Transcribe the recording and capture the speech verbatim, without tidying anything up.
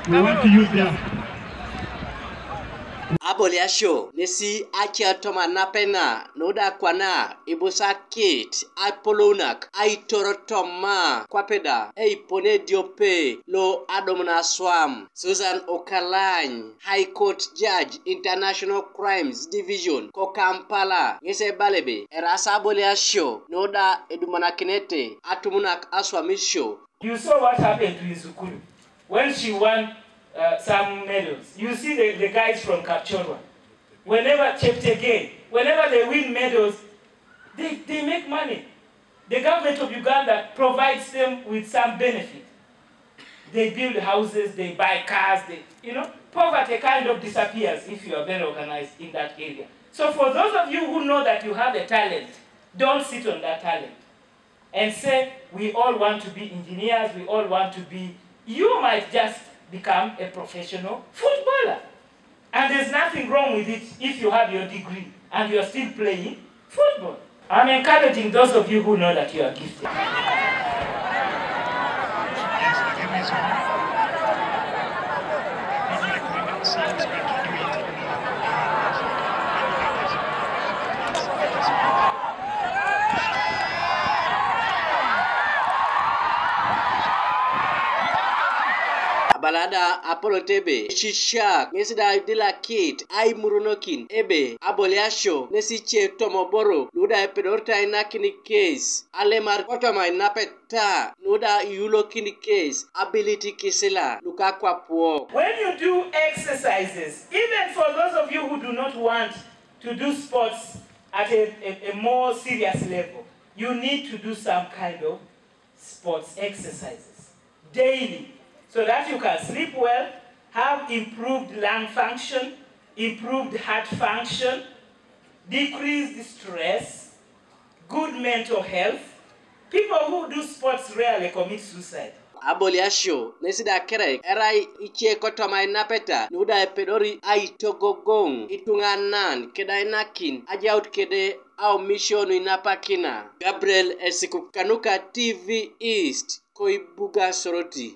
We want to use their Aboliasio nesi acia toma napena nuda kwana ibusa kit apolounak aitoro toma kwapeda eipone diope lo adumuna aswam. Susan Okalany, High Court Judge, International Crimes Division ko Kampala, ŋes ebala ebe eraas aboliasio nuda edumanakinete atumunak aswamisio. You saw what happened to Izukulu when she won uh, some medals. You see the, the guys from Kapchorwa. Whenever Cheptegei, whenever they win medals, they, they make money. The government of Uganda provides them with some benefit. They build houses, they buy cars, they, you know, poverty kind of disappears if you are very organized in that area. So for those of you who know that you have a talent, don't sit on that talent and say, "We all want to be engineers, we all want to be," you might just become a professional footballer. And there's nothing wrong with it if you have your degree and you're still playing football. I'm encouraging those of you who know that you are gifted. Abalada apolot ebe sisiak ŋes da idilakit aimuronokin ebe aboliasio nesi ce tomoboro luda epedorita ainakin kes alemar kotoma inapeta nuda iulokin kes ability kisila lukakwap wok. When you do exercises, even for those of you who do not want to do sports at a, a, a more serious level, you need to do some kind of sports exercises daily so that you can sleep well, have improved lung function, improved heart function, decreased stress, good mental health. People who do sports rarely commit suicide. Aboliasio nesi da kerek erai ice kotoma inapeta nuda epedori aitogogoŋ ituŋanan keda inakin ajaut kede aomisio nuinapakina. Gabriel Esikuk kanuka T V East, koibuga Soroti.